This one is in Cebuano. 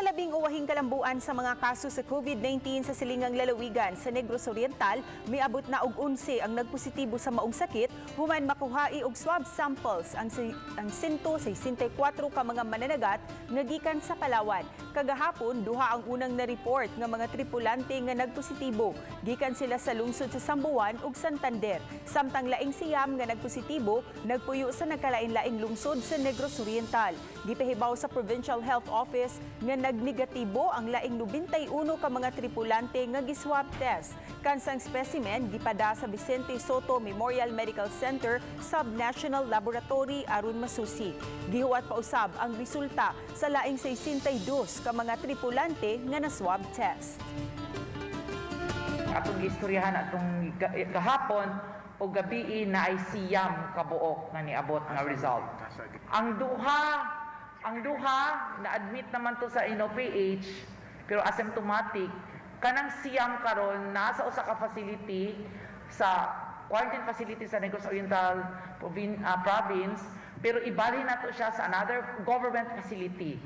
Sa labing uwahing kalambuan sa mga kaso sa COVID-19 sa silingang lalawigan sa Negros Oriental, miabot na og 11 ang nagpositibo sa maong sakit human makuhai og swab samples ang 164 ka mga mananagat nga gikan sa Palawan. Kagahapon, duha ang unang na-report nga mga tripulante nga nagpositibo. Gikan sila sa lungsod sa Samboan ug Santander. Samtang laing 9 nga nagpositibo nagpuyo sa nagkalain-laing lungsod sa Negros Oriental. Gipahibaw sa Provincial Health Office nga nagnegatibo ang laing 91 ka mga tripulante nga giswab test. Kansang specimen gipada sa Vicente Sotto Memorial Medical Center Subnational Laboratory aron masusi. Gihuwat pa usab ang resulta sa laing 62 ka mga tripulante nga na swab test. Atong gistoryahan atong kahapon o gabii na ay 9 kabuok nga niabot nga result. Ang duha na-admit naman to sa NOPH pero asymptomatic. Kanang 9 karon nasa usa ka facility sa quarantine facility sa Negros Oriental province, pero ibalhin nato siya sa another government facility.